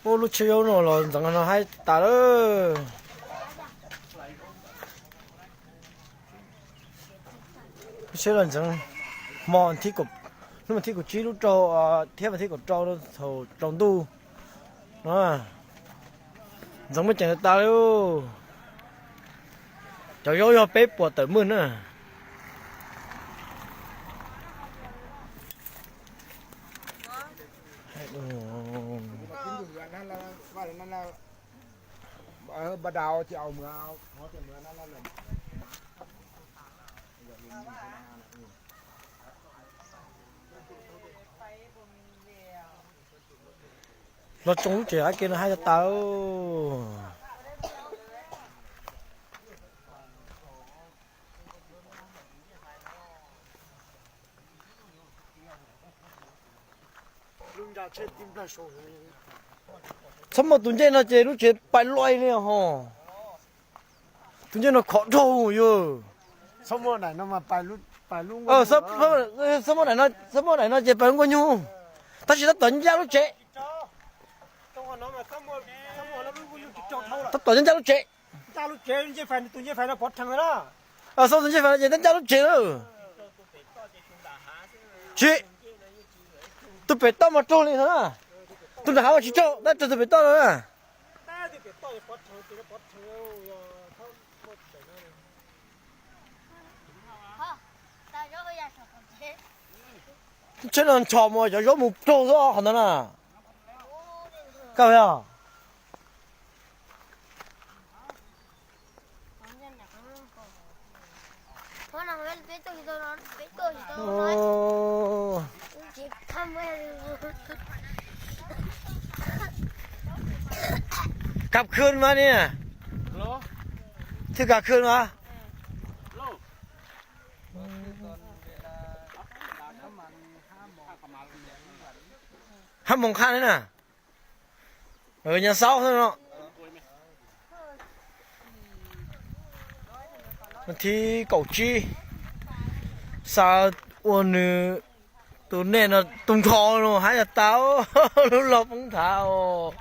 Ub, lub tsheb zaub no los ntxeev no haib tas lawm. Lub tsheb los ntxeev hmo, hnub vas thib kaum tsib lub rau, thiab vas thib kaum rau thaum tsaus ntuj no. Ntxeev muaj ceem tas li. Cov zaub yog peb puas tawm muaj na. Los tsoo lub tsev qab ke no haib tas tas. Txhob muaj tus ncej no ces lub tsev pais luaj li ho. Tus ncej no khov dhau yog. Txhob muaj daim no ces pais lub nkuaj nyuj. Tab sis tab tom ncaj lub tsev. Tab tom ncaj lub tsev. Txhob tus ncej fais no ces tab ncaj lub tsev lawm. Tsis, tus pem toj mas raug li no na. Tus nram hav mas tsis raug, tab raug tus pem toj no na. Tsheb no nchos mus cov zaub mus raug xwb qhov ntawd na. Koj yog Kab khwb mas ni. Thiab kab khwb mas. Hab moos qhaj li na. Nyob Xauv xwb no. Thib kaum tsib, xav ua nws tus nej no tus nrho no haib tas tas, lub log poob nthav os.